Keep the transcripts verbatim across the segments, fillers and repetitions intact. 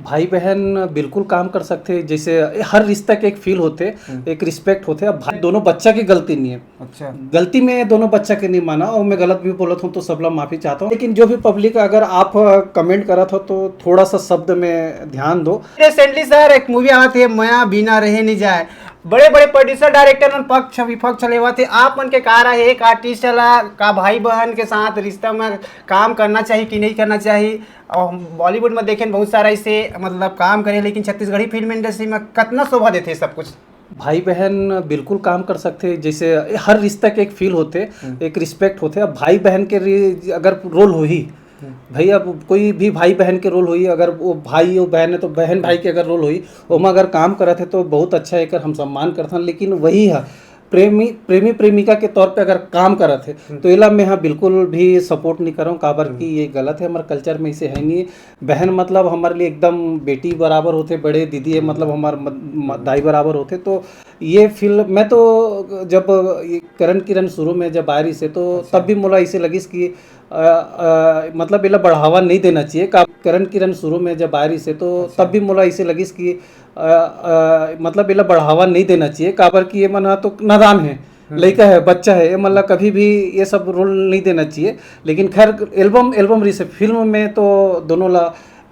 भाई बहन बिल्कुल काम कर सकते हैं, जैसे हर रिश्ता के एक फील होते, हम्म। एक रिस्पेक्ट होते। अब भाई, दोनों बच्चा की गलती नहीं है। अच्छा। गलती मैं दोनों बच्चा के नहीं माना, और मैं गलत भी बोलत हूँ तो सबला माफी चाहता हूँ, लेकिन जो भी पब्लिक, अगर आप कमेंट करत हो तो थोड़ा सा शब्द में ध्यान दो। रिसेंटली सर एक मूवी आवत है, मया बिना रहे नहीं जाए। बड़े बड़े प्रोड्यूसर डायरेक्टर मन पक्ष विपक्ष लेवत है, आप मन के का राय है? एक आर्टिस्ट ला का भाई बहन के साथ रिश्ता में काम करना चाहिए कि नहीं करना चाहिए? और बॉलीवुड में देखें बहुत सारा इसे मतलब काम करे, लेकिन छत्तीसगढ़ी फिल्म इंडस्ट्री में कितना शोभा देते सब कुछ। भाई बहन बिल्कुल काम कर सकते हैं, जैसे हर रिश्ता के एक फील होते, हम्म। एक रिस्पेक्ट होते। अब भाई बहन के रि-, अगर रोल होही, हम्म। भाई, अब कोई भी भाई बहन के रोल होही, अगर वो भाई वो बहन है तो बहन भाई के अगर रोल होही, ओमा अगर काम करत है तो बहुत अच्छा, एकर हम सम्मान करथन। लेकिन वही है, प्रेमी प्रेमी प्रेमिका के तौर पे अगर काम करत है, हम्म। तो एला मैं, हाँ, बिल्कुल भी सपोर्ट नहीं करऊँ, काबर हम्म। कि ये गलत है, हमारे कल्चर में इसे है नहीं। बहन मतलब हमारे लिए एकदम बेटी बराबर होते, बड़े दीदी है, मतलब हमार मद-, म-, दाई बराबर होते। तो ये फिल्म मैं तो, जब ये करण किरण शुरू में जब आ रही से, तो अच्छा। तब भी मोला इसे लगिस कि अ, अ, मतलब एला बढ़ावा नहीं देना चाहिए। का-, करण किरण शुरू में जब आ रही से, तो अच्छा। तब भी मोला इसे लगिस कि अ, अ, मतलब एला बढ़ावा नहीं देना चाहिए, काबर कि ये मन ह तो नादान है, हम्म। लइका है, बच्चा है, ये मन ला कभी भी ये सब रोल नहीं देना चाहिए। लेकिन खैर, एल्बम, एल्बम रिलीज है, फिल्म में तो दोनों ला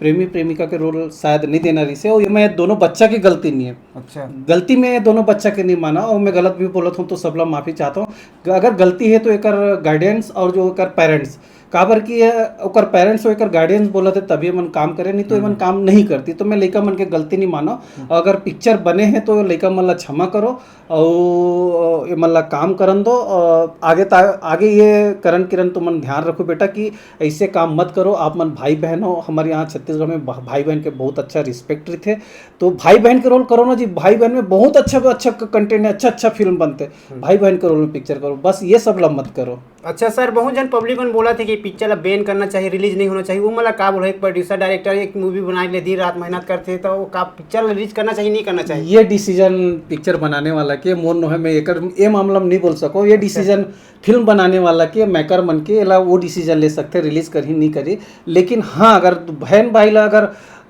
प्रेमी प्रेमिका के रोल शायद नहीं देना रही से, और ये मैं दोनों बच्चा की गलती नहीं है। अच्छा। गलती मैं ये दोनों बच्चा के नहीं माना, और मैं गलत भी बोलत हूँ तो सबला माफी चाहता हूँ। अगर गलती है तो एकर गार्डियंस और जो एकर पेरेंट्स, काबर कि ये ओकर पेरेंट्स और एकर गार्डियंस बोलत है तभी एमन काम करे, नहीं तो एमन हम्म। काम नहीं करती। तो मैं लइका मन के गलती नहीं मानव। हम्म। अगर पिक्चर बने हैं तो लइका मन ला क्षमा करो, और एमन ला काम करन दो। और आगे ता-, आगे ये करण किरण तुमन ध्यान रखो बेटा कि ऐसे काम मत करो। आप मन भाई बहन हो, हमारे यहाँ छत्तीसगढ़ में भ-, भाई बहन के बहुत अच्छा रिस्पेक्ट रहिथे। तो भाई बहन के रोल करो ना जी, भाई बहन में बहुत अच्छा अच्छा कंटेंट है, अच्छा अच्छा फिल्म बनते। हम्म। भाई बहन के रोल में पिक्चर करो, बस ये सब ला मत करो। अच्छा सर, बहुत झन पब्लिक मन बोलत हे कि पिक्चर ला बैन करना चाहिए, रिलीज नहीं होना चाहिए। वो मन ला का बोलहू, एक प्रोड्यूसर डायरेक्टर एक मूवी बनाए ले दिन रात मेहनत करथे, तो वो का पिक्चर ला रिलीज करना चाहिए, नहीं करना चाहिए? ये डिसीजन पिक्चर बनाने वाला के, मोर नोहे में एकर, ये मामला में नहीं बोल सको। ये अच्छा। डिसीजन फिल्म बनाने वाला के, मेकर मन के, एला वो डिसीजन ले सकथे, रिलीज करही नहीं करी। लेकिन हाँ, अगर बहन भाई ला, अगर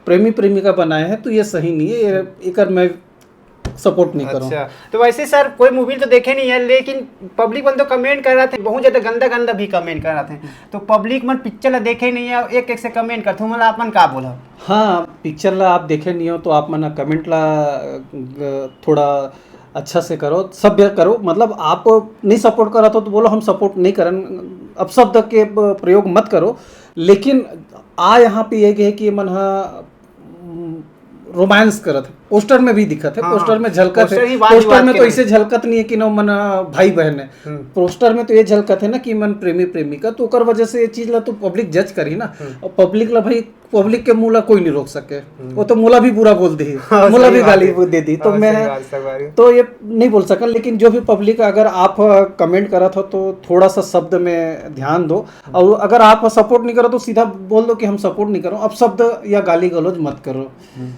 प्रेमी प्रेमिका बनाए हैं तो ये सही नहीं है, ये, एकर मैं सपोर्ट नहीं करूँ। अच्छा, तो वैसे सर कोई मूवी तो देखे नहीं है, लेकिन पब्लिक मन तो कमेंट कर रहा थे, बहुत ज्यादा गंदा गंदा भी कमेंट कर रहा थे। तो पब्लिक मन पिक्चर ला देखे नहीं है, एक एक से कमेंट करथे, मतलब आप मन का बोला? हाँ, पिक्चर ला आप देखे नहीं हो तो आप मन कमेंट ला, अ, थोड़ा अच्छा से करो, सभ्य करो। मतलब आप नहीं सपोर्ट करत हो तो बोलो हम सपोर्ट नहीं करन, अपशब्द के प-, प्रयोग मत करो। लेकिन आ यहाँ पे ये है कि ये मन हा रोमांस करत है, पोस्टर में भी दिखत है, हाँ, पोस्टर में झलकत पोस्टर है। ही वाद पोस्टर विवाद में के तो नहीं। इसे झलकत नहीं है कि ना मन भाई बहन है। हम्म। पोस्टर में तो ये झलकत है ना कि मन प्रेमी प्रेमिका, तो ओकर वजह से ये चीज ला तो पब्लिक जज करी ना। हम्म। और पब्लिक ला भाई, पब्लिक के मुंह ला कोई नहीं रोक सके। हम्म। वो तो मोला भी बुरा बोल दी, हाँ, मोला सही भी बात गाली है। दे दी, तो हाँ, मैं सही बात, सही बात है। तो ये नहीं बोल सकन। लेकिन जो भी पब्लिक, अगर आप कमेंट करत हो तो थोड़ा सा शब्द में ध्यान दो, और अगर आप सपोर्ट नहीं करो तो सीधा बोल दो कि हम सपोर्ट नहीं करो, अपशब्द या गाली गलौज मत करो। हम्म।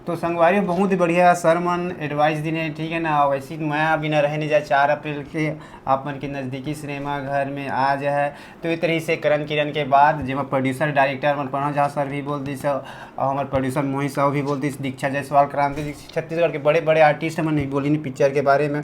तो संगवारी, बहुत ही बढ़िया सर मन एडवाइस दिन है, ठीक है ना? वैसे ही मया बिना रहे नहीं जाए, चार अप्रैल के आप मन के नज़दीकी सिनेमा घर में आ जाए। तो ये तरह से करण किरण के बाद जेमा प्रोड्यूसर डायरेक्टर मन पनोज झा सर भी बोल दिस, और हमारे प्रोड्यूसर मोहित साहू भी बोल दिस, दीक्षा जायसवाल, क्रांति दीक्षित, छत्तीसगढ़ के बड़े बड़े आर्टिस्ट मन भी बोलिन पिक्चर के बारे में।